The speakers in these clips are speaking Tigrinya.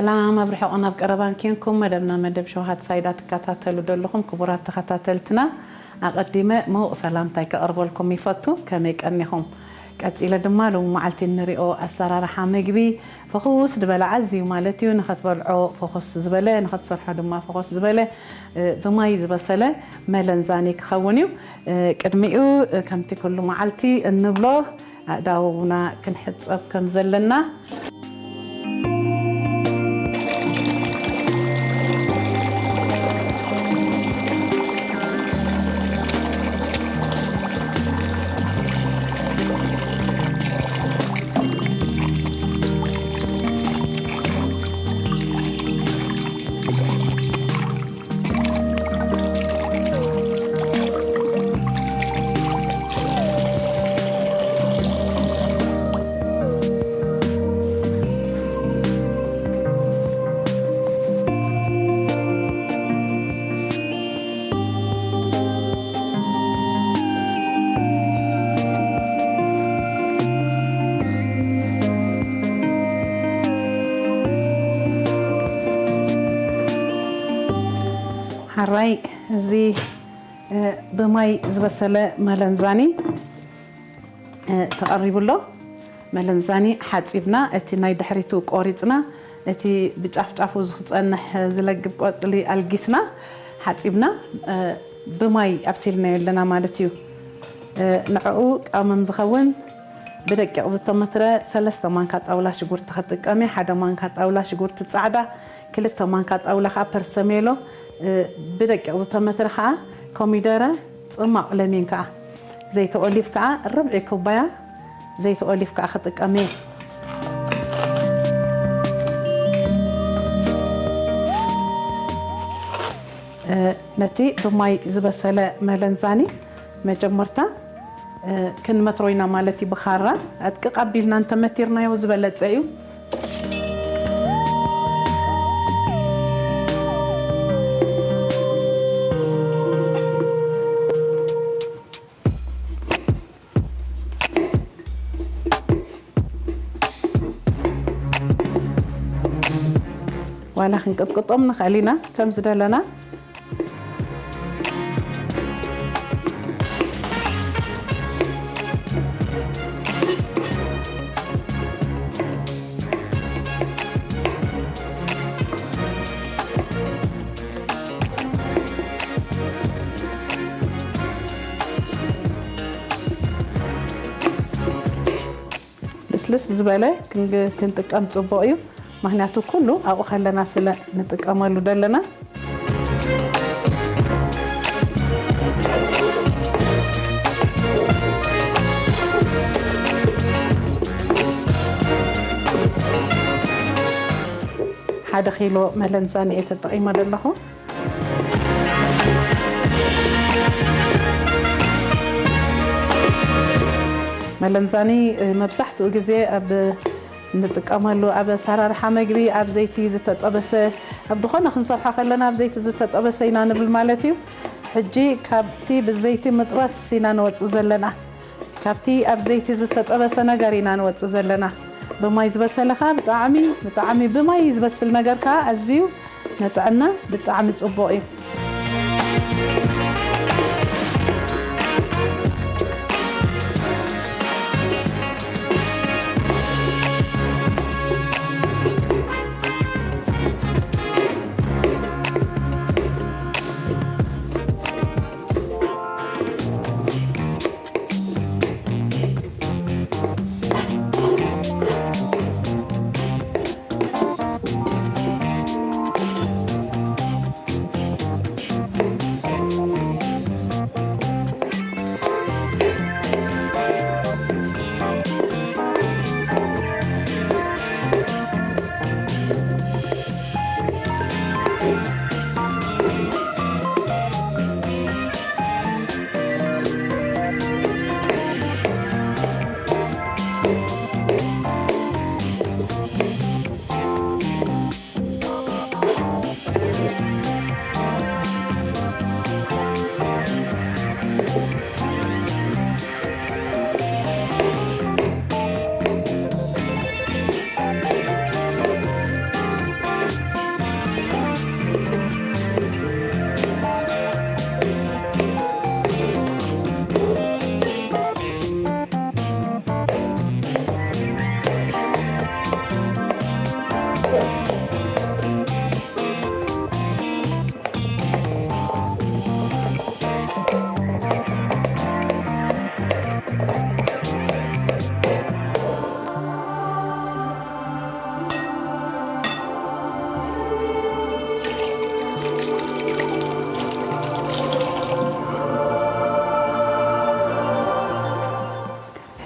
ሰላም ኣብ ርሑቕን ኣብ ቀረባን ኬንኩም መደብና መደብ ሸውሃት ሳይዳ ትከታተሉ ዘለኹም ክቡራት ተኸታተልትና፣ ኣቐዲመ ምዉቕ ሰላምታይ ከቕርበልኩም ይፈቱ። ከመይ ቀኒኹም? ቀጺለ ድማ ሎሚ መዓልቲ እንሪኦ ኣሰራርሓ ምግቢ ፍኹስ ዝበለ፣ ኣዝዩ ማለት እዩ፣ ንኸትበልዖ ፍኹስ ዝበለ፣ ንኸትሰርሖ ድማ ፍኹስ ዝበለ፣ እ፣ ብማይ ዝበሰለ መለንዛኒ ክኸውን እዩ። እ፣ ቅድሚኡ፣ እ፣ ከምቲ ኩሉ መዓልቲ እንብሎ፣ ኣእዳውና ክንሕጸብ ከም ዘለና። ሓራይ፣ እዚ፣ እ፣ ብማይ ዝበሰለ መለንዛኒ፣ እ፣ ተቐሪቡ ኣሎ። መለንዛኒ ሓጺብና፣ እቲ ናይ ድሕሪቱ ቆሪጽና፣ እቲ ብጫፍጫፉ ዝኽጸንሕ ዝለግብ ቆጽሊ ኣልጊስና፣ ሓጺብና፣ እ፣ ብማይ ኣብሲልናዮ ኣለና ማለት እዩ። እ፣ ንዕኡ ቀመም ዝኸውን ብደቂቕ ዝተመትረ ሰለስተ ማንካ ጣውላ ሽጉርቲ ክጥቀም እየ። ሓደ ማንካ ጣውላ ሽጉርቲ ጻዕዳ፣ ክልተ ማንካ ጣውላ ከዓ ፐርሰሜሎ፣ እ፣ ብደቂቕ ዝተመትረ ከዓ ኮሚደረ፣ ጽማቕ ለሚን ከዓ፣ ዘይቲ ኦሊቭ ከዓ ርብዒ ኩባያ ዘይቲ ኦሊቭ ከዓ ክጥቀም እየ። እ፣ ነቲ ብማይ ዝበሰለ መለንዛኒ መጀመርታ፣ እ፣ ክንመትሮ ኢና ማለት እዩ። ብኻራ ኣጥቅቕ ኣቢልና እንተመቲርናዮ ዝበለጸ እዩ። ዋላ ክንቅጥቅጦም ንኽእል ኢና ከም ዝደለና። ልስልስ ዝበለ ክንግ-፣ ክንጥቀም ጽቡቕ እዩ። ምኽንያቱ ኩሉ ኣብኡ ከለና ስለ ንጥቀመሉ ደለና። ሓደ ኪሎ መለንዛኒ እየ ተጠቒመ ዘለኹ። መለንዛኒ፣ እ፣ መብዛሕትኡ ግዜ ኣብ እንጥቀመሉ፣ ኣብ ኣሰራርሓ መግቢ ኣብ ዘይቲ ዝተጠበሰ፣ ኣብ ዝኾነ ክንሰርሖ ከለና ኣብ ዘይቲ ዝተጠበሰ ኢና ንብል ማለት እዩ። ሕጂ ካብቲ ብዘይቲ ምጥባስ ኢና ንወጽእ ዘለና። ካብቲ ኣብ ዘይቲ ዝተጠበሰ ነገር ኢና ንወጽእ ዘለና። ብማይ ዝበሰለ ከኣ ብጣዕሚ፣ ብጣዕሚ ብማይ ዝበስል ነገር ከኣ ኣዝዩ ንጥዕና ብጣዕሚ ጽቡቕ እዩ።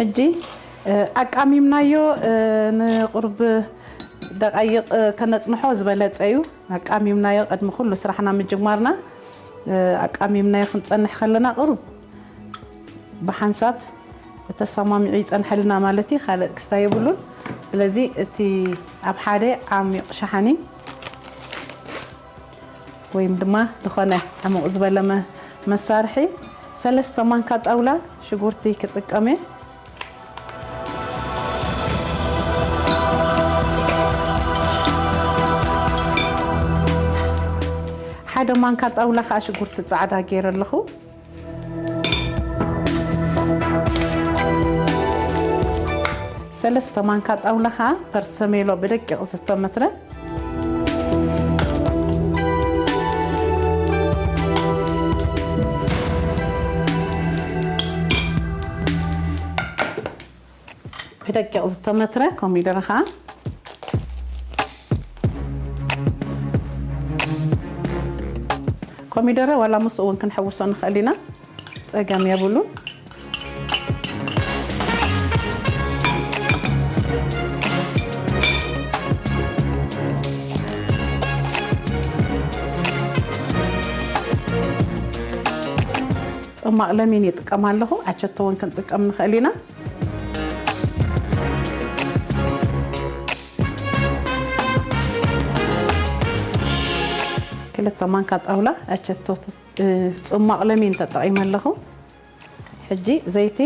ሕጂ ኣቃሚምናዮ። ንቁርብ ደቃይቕ ከነጽንሖ ዝበለጸ እዩ። ኣቃሚምናዮ ቅድሚ ኩሉ ስራሕና ምጅማርና ኣቃሚምናዮ ክንጸንሕ ከለና ቅሩብ ብሓንሳብ ተሰማሚዑ ይጸንሐልና ማለት እዩ። ካልእ ክስታይ የብሉን። ስለዚ እቲ ኣብ ሓደ ዓሚቕ ሸሓኒ ወይም ድማ ዝኾነ ዕሙቕ ዝበለ መሳርሒ ሰለስተ ማንካ ጣውላ ሽጉርቲ ክጥቀም እየ። ሓደ ማንካ ጣውላ ከዓ ሽጉርቲ ፃዕዳ ገይረ ኣለኹ። ሰለስተ ማንካ ጣውላ ከዓ ፐርሰሜሎ ብደቂቕ ዝተመትረ። ብደቂቕ ዝተመትረ ኮሚደረ ከዓ፣ ኮሚደረ ዋላ ምስኡ እውን ክንሕውሶ ንኽእል ኢና፣ ፀገም የብሉን። ጽማቕ ለሚን ይጥቀም ኣለኹ። ኣቸቶ እውን ክንጥቀም ንኽእል ኢና። ክልተ ማንካ ጣውላ ኣቸቶ ጽማቕ ለሚን ተጠቒመ ኣለኹ። ሕጂ ዘይቲ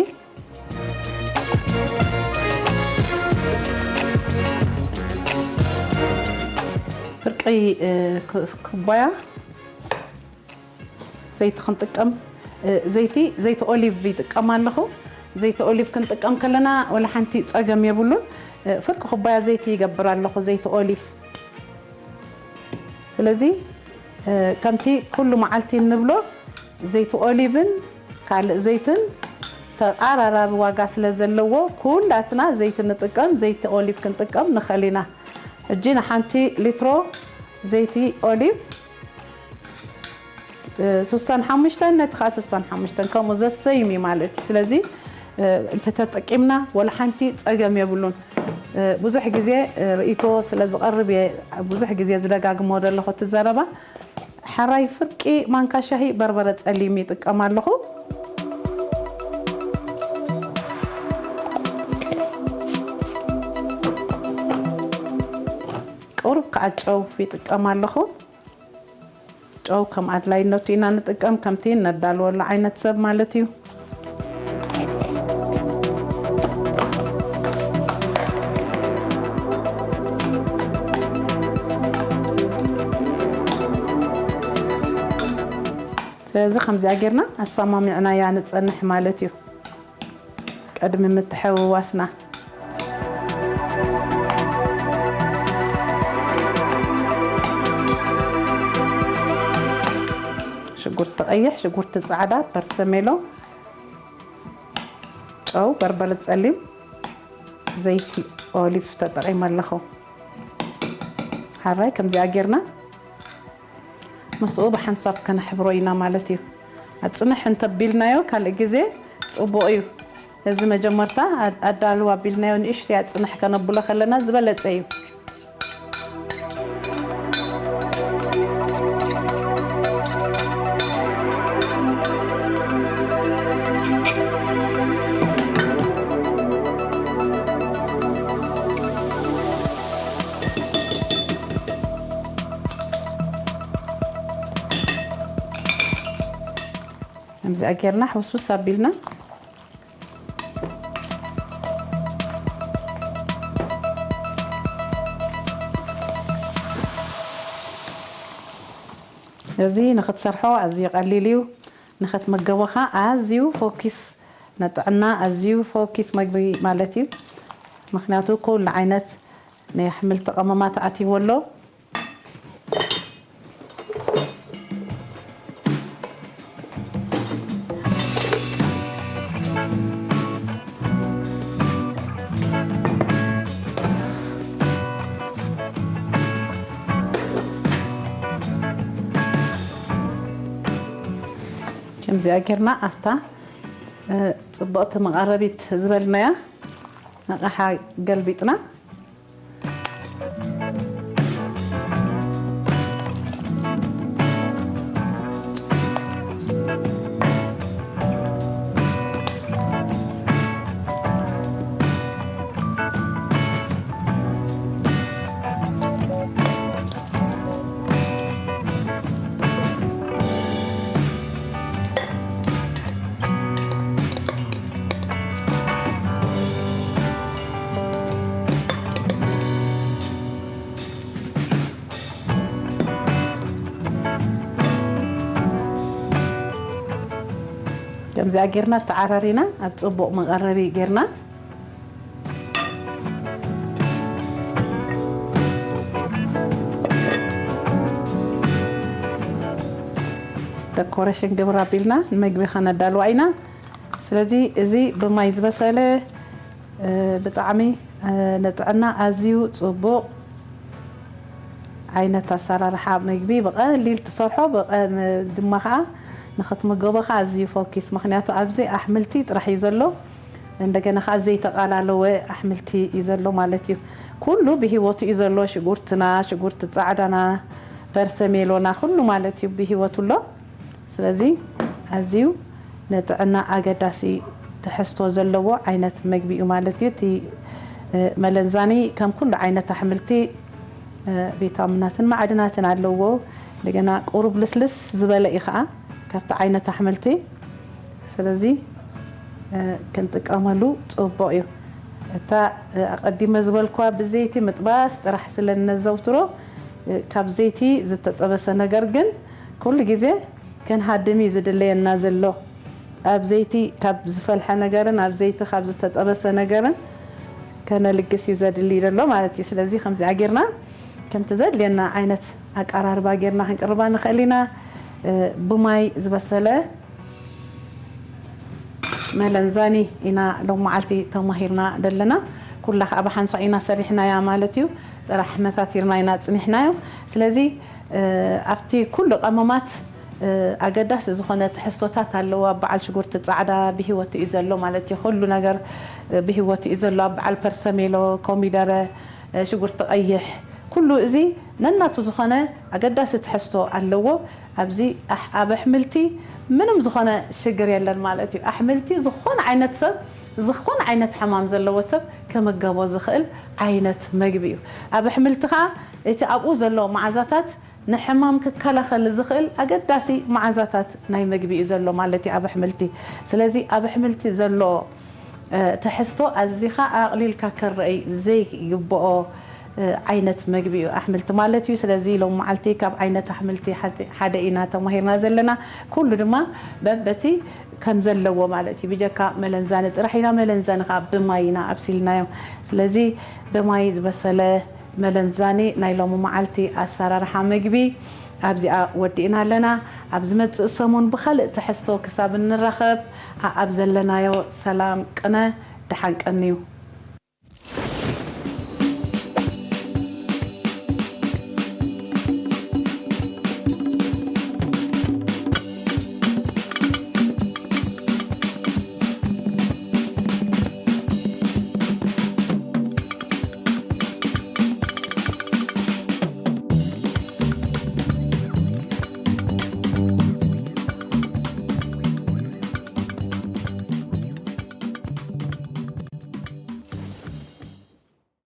ፍርቂ ኩባያ ዘይቲ ክንጥቀም፣ ዘይቲ፣ ዘይቲ ኦሊቭ ይጥቀም ኣለኹ። ዘይቲ ኦሊቭ ክንጥቀም ከለና ወላ ሓንቲ ጸገም የብሉን። ፍርቂ ኩባያ ዘይቲ ይገብር ኣለኹ፣ ዘይቲ ኦሊቭ። ስለዚ ከምቲ ኩሉ መዓልቲ እንብሎ ዘይቲ ኦሊቭን ካልእ ዘይትን ተቓራራቢ ዋጋ ስለ ዘለዎ ኩላትና ዘይቲ ንጥቀም፣ ዘይቲ ኦሊቭ ክንጥቀም ንኽእል ኢና። ሕጂ ንሓንቲ ሊትሮ ዘይቲ ኦሊቭ ስሳን ሓሙሽተን ነቲ ከዓ ስሳን ሓሙሽተን ከምኡ ዘሰይም እዩ ማለት እዩ። ስለዚ እንተተጠቂምና ወላ ሓንቲ ጸገም የብሉን። ብዙሕ ግዜ ርእይቶ ስለ ዝቐርብ እየ ብዙሕ ግዜ ዝደጋግሞ ዘለኹ እቲ ዘረባ። ሕራይ ፍርቂ ማንካ ሻሂ በርበረ ጸሊም ይጥቀም ኣለኹ። ቁሩብ ከዓ ጨው ይጥቀም ኣለኹ። ጨው ከም ኣድላይነቱ ኢና ንጥቀም፣ ከምቲ ነዳልወሉ ዓይነት ሰብ ማለት እዩ። ስለዚ ከምዚኣ ጌርና ኣሰማሚዕናያ ንጸንሕ ማለት እዩ። ቅድሚ ምትሕውዋስና ሽጉርቲ ቀይሕ፣ ሽጉርቲ ጻዕዳ፣ ፐርሰሜሎ፣ ጨው፣ በርበረ ጸሊም፣ ዘይቲ ኦሊቭ ተጠቒመ ኣለኹ። ሓራይ ከምዚኣ ጌርና ምስኡ ብሓንሳብ ከነሕብሮ ኢና ማለት እዩ። ኣጽንሕ እንተቢልናዮ ካልእ ግዜ ጽቡቕ እዩ። እዚ መጀመርታ ኣዳልው ኣቢልናዮ ንእሽተይ ኣጽንሕ ከነብሎ ከለና ዝበለጸ እዩ። ከምዚኣ ጌርና ሕውስውስ ኣቢልና እዚ ንኽትሰርሖ ኣዝዩ ቀሊል እዩ። ንኽትምገቦ ኸኣ ኣዝዩ ፎኪስ፣ ንጥዕና ኣዝዩ ፎኪስ መግቢ ማለት እዩ። ምኽንያቱ ኩሉ ዓይነት ናይ ኣሕምልቲ ቀመማት ኣትይዎ ኣሎ። ከምዚኣ ጌርና ኣብታ ጽብቕቲ መቐረቢት ዝበልናያ ኣቕሓ ገልቢጥና። ከምዚኣ ጌርና ተዓራሪና ኣብ ጽቡቕ መቐረቢ ጌርና። ደኮሬሽን ግብር ኣቢልና ንመግቢ ከነዳልዋ ኢና። ስለዚ እዚ ብማይ ዝበሰለ፣ እ፣ ብጣዕሚ፣ እ፣ ንጥዕና ኣዝዩ ጽቡቕ ዓይነት ኣሰራርሓ መግቢ፣ ብቐሊል ትሰርሖ፣ ብቐ-፣ ን-፣ ድማ ኸዓ ንኽትምገቦ ኸዓ ኣዝዩ ፎኪስ። ምኽንያቱ ኣብዚ ኣሕምልቲ ጥራሕ እዩ ዘሎ። እንደገና ኸዓ ዘይተቓላለወ ኣሕምልቲ እዩ ዘሎ ማለት እዩ። ኩሉ ብህይወቱ እዩ ዘሎ። ሽጉርትና፣ ሽጉርቲ ጻዕዳና፣ በርሰሜሎና፣ ኩሉ ማለት እዩ ብህይወቱ ኣሎ። ስለዚ ኣዝዩ ንጥዕና ኣገዳሲ ትሕዝቶ ዘለዎ ዓይነት መግቢ እዩ ማለት እዩ። እቲ፣ እ፣ መለንዛኒ ከም ኩሉ ዓይነት ኣሕምልቲ፣ እ፣ ቪታሚናትን ማዕድናትን ኣለዎ። እንደገና ቁሩብ ልስልስ ዝበለ እዩ ኸዓ ካብቲ ዓይነት ኣሕምልቲ። ስለዚ፣ እ፣ ክንጥቀመሉ ጽቡቕ እዩ። እታ፣ እ፣ ኣቐዲመ ዝበልኩዋ ብዘይቲ ምጥባስ ጥራሕ ስለ እነዘውትሮ፣ እ፣ ካብ ዘይቲ ዝተጠበሰ ነገር ግን ኩሉ ግዜ ክንሃድም እዩ ዝድለየና ዘሎ። ኣብ ዘይቲ ካብ ዝፈልሐ ነገርን ኣብ ዘይቲ ካብ ዝተጠበሰ ነገርን ከነልግስ እዩ ዘድሊ ዘሎ ማለት እዩ። ስለዚ ከምዚኣ ጌርና ከምቲ ዘድልየና ዓይነት ኣቀራርባ ጌርና ክንቅርባ ንኽእል ኢና። እ፣ ብማይ ዝበሰለ መለንዛኒ ኢና ሎም መዓልቲ ተማሂርና ዘለና። ኩላ ከኣ ብሓንሳእ ኢና ሰሪሕናያ ማለት እዩ። ጥራሕ መታቲርና ኢና ጽኒሕናዮ። ስለዚ፣ እ፣ ኣብቲ ኩሉ ቀመማት፣ እ፣ ኣገዳሲ ዝኾነ ትሕዝቶታት ኣለዎ። ኣብ በዓል ሽጉርቲ ጻዕዳ ብህይወቱ እዩ ዘሎ ማለት እዩ። ኩሉ ነገር፣ እ፣ ብህይወቱ እዩ ዘሎ። ኣብ በዓል ፐርሰሜሎ፣ ኮሚደረ፣ እ፣ ሽጉርቲ ቀይሕ፣ ኩሉ እዚ ነናቱ ዝኾነ ኣገዳሲ ትሕዝቶ ኣለዎ። ኣብዚ ኣሕ-፣ ኣብ ኣሕምልቲ ምንም ዝኾነ ሽግር የለን ማለት እዩ። ኣሕምልቲ ዝኾነ ዓይነት ሰብ፣ ዝኾነ ዓይነት ሕማም ዘለዎ ሰብ ክምገቦ ዝኽእል ዓይነት መግቢ እዩ። ኣብ ኣሕምልቲ ኸዓ እቲ ኣብኡ ዘሎ መዓዛታት ንሕማም ክከላኸል ዝኽእል ኣገዳሲ መዓዛታት ናይ መግቢ እዩ ዘሎ ማለት እዩ ኣብ ኣሕምልቲ። ስለዚ ኣብ ኣሕምልቲ ዘሎ፣ እ፣ ትሕዝቶ ኣዚኻ ኣቕሊልካ ክረኣይ ዘይግብኦ፣ እ፣ ዓይነት መግቢ እዩ ኣሕምልቲ ማለት እዩ። ስለዚ ሎም መዓልቲ ካብ ዓይነት ኣሕምልቲ ሓደ፣ ሓደ ኢና ተማሂርና ዘለና። ኩሉ ድማ በበቲ ከም ዘለዎ ማለት እዩ። ብጀካ መለንዛኒ ጥራሕ ኢና፣ መለንዛኒ ከዓ ብማይ ኢና ኣብሲልናዮ። ስለዚ ብማይ ዝበሰለ መለንዛኒ ናይ ሎሚ መዓልቲ ኣሰራርሓ መግቢ ኣብዚኣ ወዲእና ኣለና። ኣብ ዝመጽእ ሰሙን ብኻልእ ትሕዝቶ ክሳብ እንራኸብ፣ ኣኣብ ዘለናዮ ሰላም ቅነ፣ ደሓን ቀንዩ።